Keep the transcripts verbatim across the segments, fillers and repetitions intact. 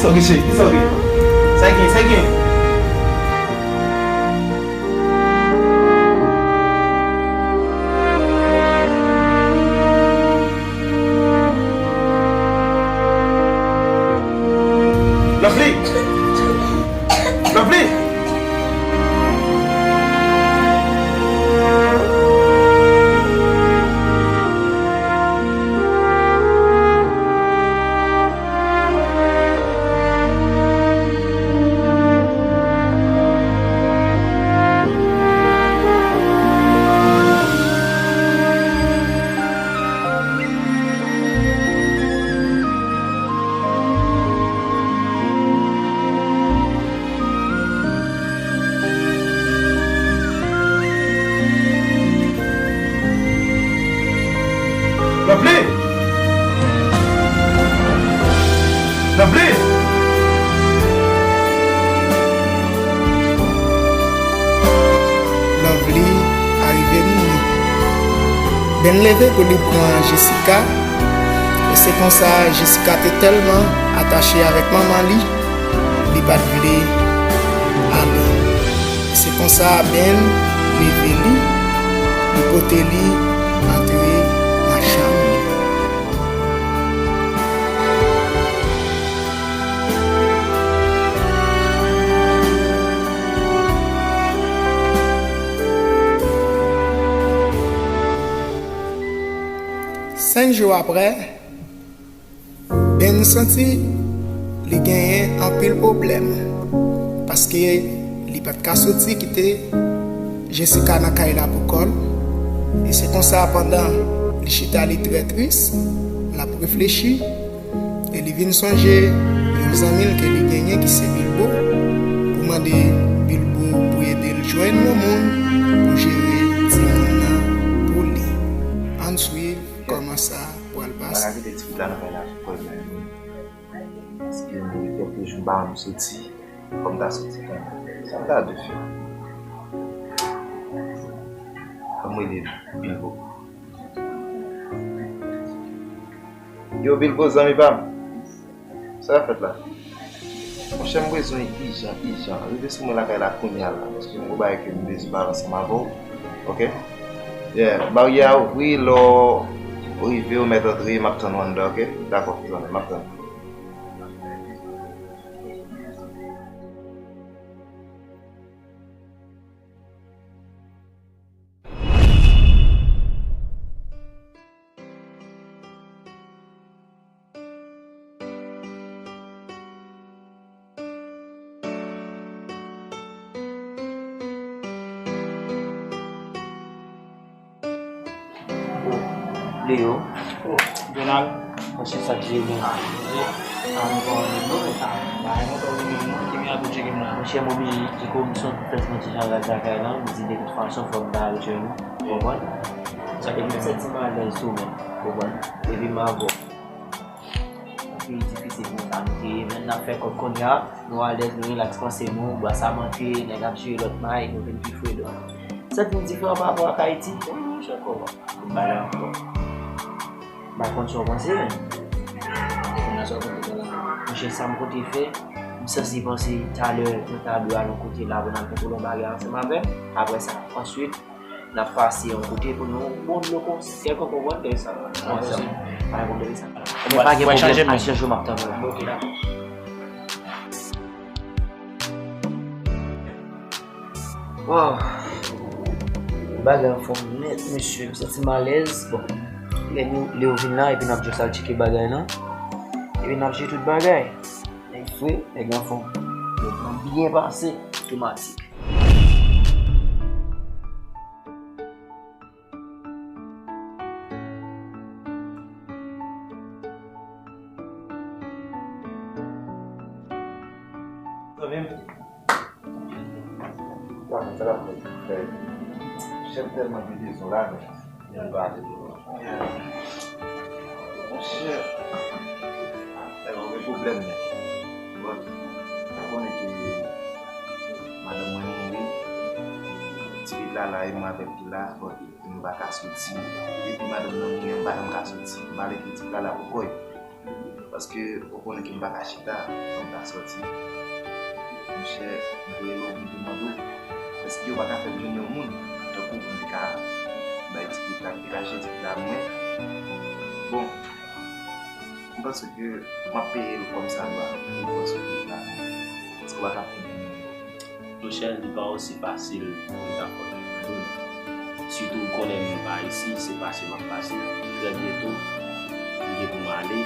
Ok, cheri, kisa w gen? Sa gen, sa gen? Lovely! Lovely! Lovely! Lovely! Lovely arive mouri. Ben leve pou li pran Jessica. E se konsa, Jessica te tèlman atache avèk manman li, li pa t vle ale. E se konsa, Ben leve li, li pote li antre nan chanm li. Senk jou apre, Ben santi li genyen anpil pwoblèm, paske li pa t ka soti kite Jessica nan kay la pou kò l. E se konsa, pandan li chita, li trè tris, l ap reflechi, e li vin sonje yon zanmi l ke li genyen ki se Bilbo, pou mande Bilbo pou ede l jwenn yon moun pou jere timoun nan pou li. Ann swiv kòman sa pral pase. Pa ka kite ti pitit la nan kay la pou kò l menm. Paske m gen kèlke jou m pa janm soti, fò m ta soti kanmenm. Sa m ta dwe fè? Fò m rele Bilbo. Yo, Bilbo, zanmi pa m. Sa k ap fèt la? Monchè, m bezwen w ijan, ijan. Rive sou mwen lakay la kounye a la, paske m gon bagay ke m bezwen pale ansanm avè w. Oke? Yeah, baryè a ouvri, lè w rive, w mèt antre, m ap tann ou anndan, oke? Dakò, zanmi, m ap tann ou. Leo. Oh, Donald. Monchè, sa k jere m. Ah, monchè. Ah, mwen pa annik non, men sa bagay mwen pa renmen non. Ki mwen ap jere m la? Monchè, m oblije di ke m son fè yon ti jan raz lakay la, m di de tout fason fò m ta al jwenn ou. Ou konprann? Sa ke m santi m alèz tou menm. Ou konprann? Epi m avè w. Pi difisil pou sa nou te ye, men n ap fè kòb kounye a, nou alèz, nou rilaks, panse nou, bwa sa manke, nèg ap jere lòt may, nou vin pi fre donk. Santi m diferan pa rapò ak Ayiti, wi, monchè, kòman? Tout bagay ankò. M pa konn sa w panse, men. Kounye a sa w konn fè la. Monchè, sa m konte fè, m sanse panse talè, nou ta dwe al yon kote la pou n al fè kolon bagay ansanm avè m. Apre sa, answit, n ap pase yon kote pou nou bon dlo konsèk, ou konprann, de sa. Ansanm. Pa gen pwoblèm sa. Men pa gen pwoblèm, al chanje, m ap tann ou la. Ok, dakò. Waw. Bagay anfòm nèt, mesye. M santi m alèz. Bon, lè nou, lè yo vin la, epi n ap just al tcheke bagay lan. Epi n ap jere tout bagay. Nèg fre, nèg anfòm. Yo pran byen pase, otomatik. Zanmi m. Sa konn sa k ap fèt? Chèf tèlman gen dezòd la, men, men pa ale. Monchè. Afè yo gen pwoblèm, men. Bon, ou konnen ke madanm mwen mouri. Ti pitit la la, e mwen avè l ki la. Bon, m pa ka soti. Depi madanm nan mouri, m pa janm ka soti. M ale kite pitit la la pou kò l. Paske ou konnen ke m pa ka chita, fò m ta sòti. Monchè, m te rele w pou m te mande w, èske yo pa ka fè m jwenn yon moun tankou pou m te ka bay ti kit la, m te ka jete kit la mwen? Bon, m panse ke m ap peye l kòmsadwa pou m pran sou kit la. Èske w pa ka fè m jwenn yon moun? Monchè, li pa osi fasil pou ta fè. Sitou ou konnen m pa isi, se pase m ap pase. Trè byento, m gen pou m ale.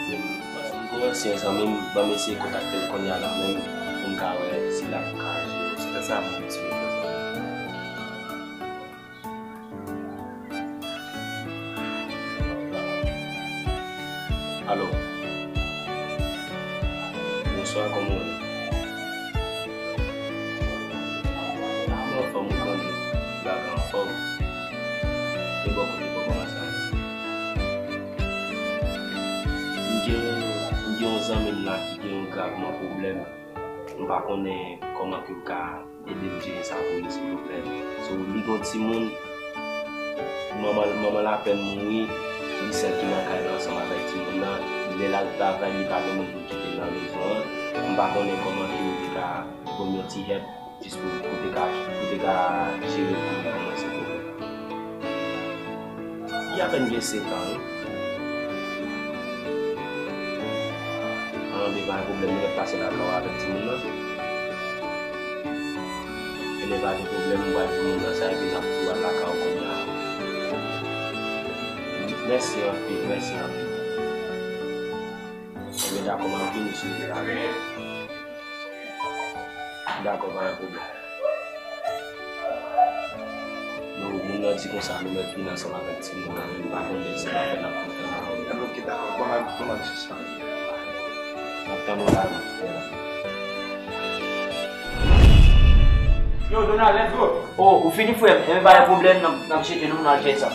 Men m kòmanse yon zanmi m, ban m eseye kontakte l kounye a la menm, pou m ka wè si l ap ka jere sa. Fè sa pou m, silvouplè. Alo. Bonswa, kòman w ye? Mwen anfòm, ou konnen. Bagay anfòm. E bò kote w, kòman sa ye? M gen, m gen yon zanmi m la ki gen yon gravman pwoblèm. M pa konnen kòman ke w ka ede m jere sa pou li, silvouplè. So, li gon timoun, manman, manman l apèn mouri, li sèl ki nan kay la ansanm avèk timoun nan. Lè l al travay, li pa gen moun pou l kite nan rezon an. M pa konnen kòman ke w te ka ban m yon ti help, jis pou, pou te ka, pou te ka jere pou li, kòman se pou li. Li apèn gen senk an, wi. Anben, pa gen pwoblèm, nou mèt pase lakay w avèk timoun nan. Enben, pa gen pwoblèm, m pral di moun nan sa, epi n ap tou al lakay w kounye a. Mèsi anpil, mèsi anpil. Enben, dakò, m ap vini sou li talè. Dakò, pa gen pwoblèm. Nou, moun nan di konsa, nou mèt vin ansanm avèk timoun nan, men nou pa konn lè se pa fè n ap fè nan. Ebyen, oke, dakò. Bon, m ap, bon, m ap di sa. M ap tann ou la, wi. Yo, Donald, let's go! Oh, ou fini, frè m? Enben, pa gen pwoblèm, n ap, n ap tcheke nou, n al jere sa.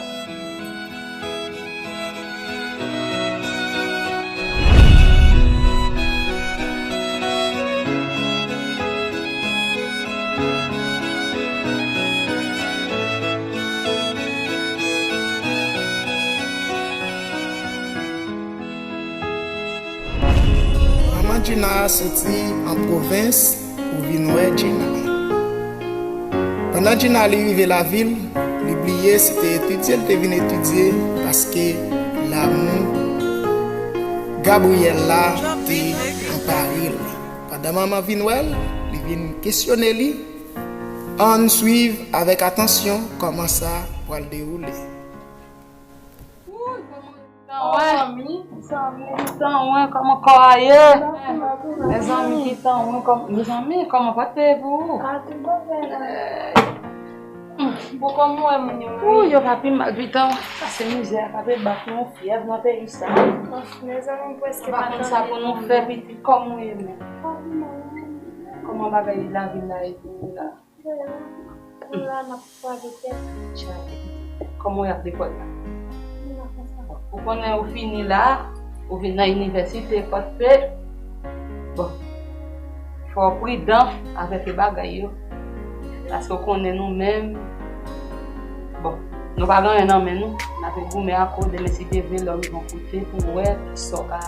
Manman Gina soti an pwovens pou vin wè Gina. Pandan Gina li rive lavil, li bliye se te etidye l te vin etidye paske lanmou Gabriel la te anpare l. Pandan manman vin wè l, li vin kesyone li. Ann swiv avèk atansyon kòman sa pral dewoule. Tan wè. Zanmi, zanmi, tan wè, kòman kò a ye? Mezanmi, ki tan wè, kòm-, mezanmi, kòman kò te ye pou ou? Bon, kòman w wè moun yo? Ou, yo pa pi mal, pitan, pase mizè, pa te bat nou, fyèv nan peyi sa. Mezanmi, m prèske pa konn sa pou nou fè, pitit, kòman w ye menm? Kòman bagay lavil la ye pou ou la? Bon, la, n ap kwaze tèt. Kòman w ap dekote la? Ou konnen ou fini la, ou vin nan inivèsite, paske, bon, fò w pridan avèk bagay yo. Paske w konnen nou menm, bon, nou pa gen anyen nan men nou. N ape goumen ak ou, demen si Dye vle, lè w rive yon kote pou w wè sa w ka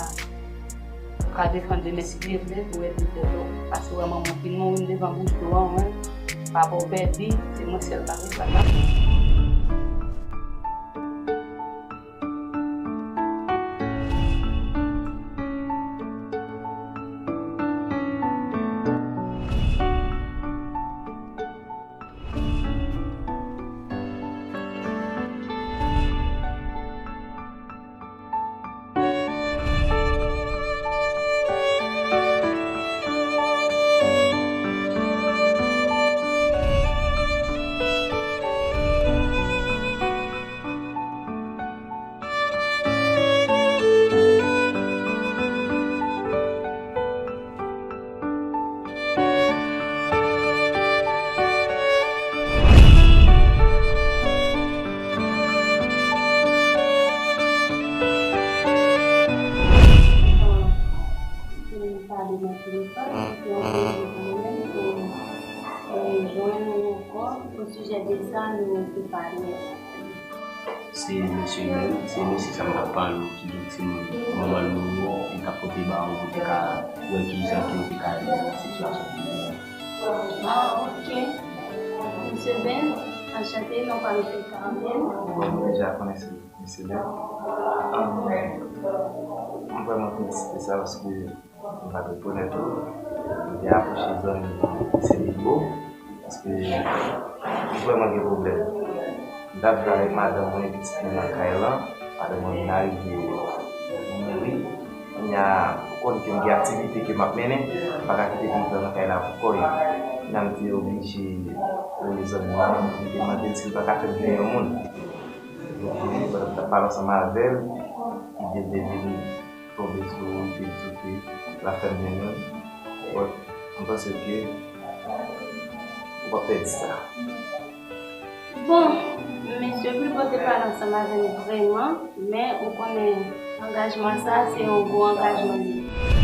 Ou ka defann demen si Dye vle pou w ede tèt ou. Paske w wè manman w fin mouri devan bouch dlo an, wi. Papa w pèdi, se mwen sèl k ap ret la. Se mesye menm, se mesye sa m t ap pale w ki gen timoun, manman l mouri, li Kote ba ou, pou te ka wè kijan ke ou te ka ede nan sitiyasyon ki genyen. Ah, ok. Mesye Ben, anchante, non pa m se Carmen. Bon, nou deja konnen se mesye Ben. Mwen vrèman felisite sa paske m pa t rekonèt ou. M te apwoche zòn se Bilbo. Paske m vrèman gen pwoblèm. M t ap viv avèk madanm mwen, pitit mwen nan kay lan. Madanm mwen vin arive mouri. Kounye a, ou konn ke m gen aktivite ke m ap mennen, m pa ka kite pitit lan nan kay la pou kò l. Kounye a, m te oblije rele zanmi mwen, m te mande l si l pa ka fè m jwenn yon moun. Epi, pandan m t ap pale ansanm avè l, ide l te vin tonbe sou ou, li te di ke l ap fè m jwenn youn. But, m panse ke ou p ap pèdi sa. Bon, mesye Bilbo te pale ansanm avè m vrèman, men ou konnen angajman sa a se yon gwo angajman li ye.